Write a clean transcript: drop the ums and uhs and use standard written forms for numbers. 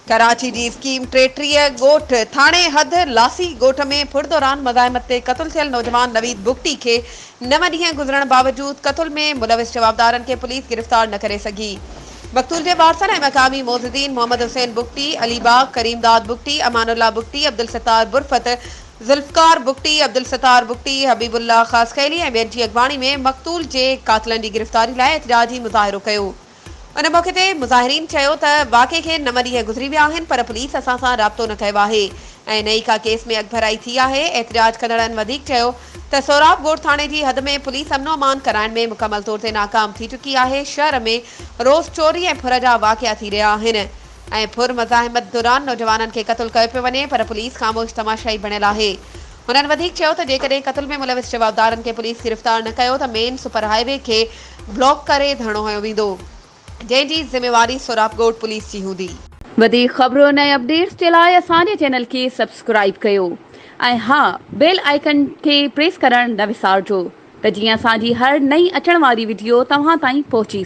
ڪراچي جي اسڪيم 33 ڳوٺ ٿاڻي حد لاسي ڳوٺ ۾ ڦر دوران مزاحمت تي قتل ٿيل نوجوان نويد بگٽي کي نو ڏينهن گذرڻ باوجود قتل ۾ ملوث جوابدارن کي پوليس گرفتار نه ڪري سگهي. مقتول جي وارثن ۽ مقامي معززين محمد حسين بگٽي، علي باغ، ڪريم داد بگٽي، امان الله بگٽي، عبدالستار برفت، ذوالفقار بگٽي، عبدالستار بگٽي، حبيب الله خاصخيلي ۽ ٻين جي اڳواڻي ۾ مقتول جي قاتلن جي گرفتاري لاء احتجاجي مظاهرو ڪيو. ان موقعي تي مظاهرين چيو ته واقعي کي نو ڏينهن گذري ويا آهن پر پوليس اسان سان رابطو نه ڪيو آهي ۽ نه ئي ڪا ڪيس ۾ اڳڀرائي ٿي آهي. احتجاج ڪندڙن وڌيڪ چيو ته سهراب ڳوٺ ٿاڻي جي حد ۾ پوليس امن و امان ڪرائڻ ۾ مڪمل طور تي ناڪام ٿي چڪي آهي، شهر ۾ روز چوري ۽ ڦر جا واقعا ٿي رهيا آهن ۽ ڦر مزاحمت دوران نوجوانن کي قتل ڪيو پيو وڃي پر پوليس خاموش تماشائي بڻيل آهي. هنن وڌيڪ چيو ته جيڪڏهن قتل ۾ ملوث جوابدارن کي پوليس گرفتار نه ڪيو ته مين سپر هاء وي کي بلاڪ ڪري ڌرڻو هنيو ويندو جنهن جي ذميواري سهراب ڳوٺ پوليس جي هوندي. وڌيڪ خبرن ۽ اپڊيٽس جي لاء اسان جي چينل کي سبسڪرائيب ڪيو ۽ ها بيل آئيڪن کي پريس ڪرڻ نه وسارجو ته جيئن اسان جي هر نئين اچڻ واري وڊيو توهان تائين پهچي.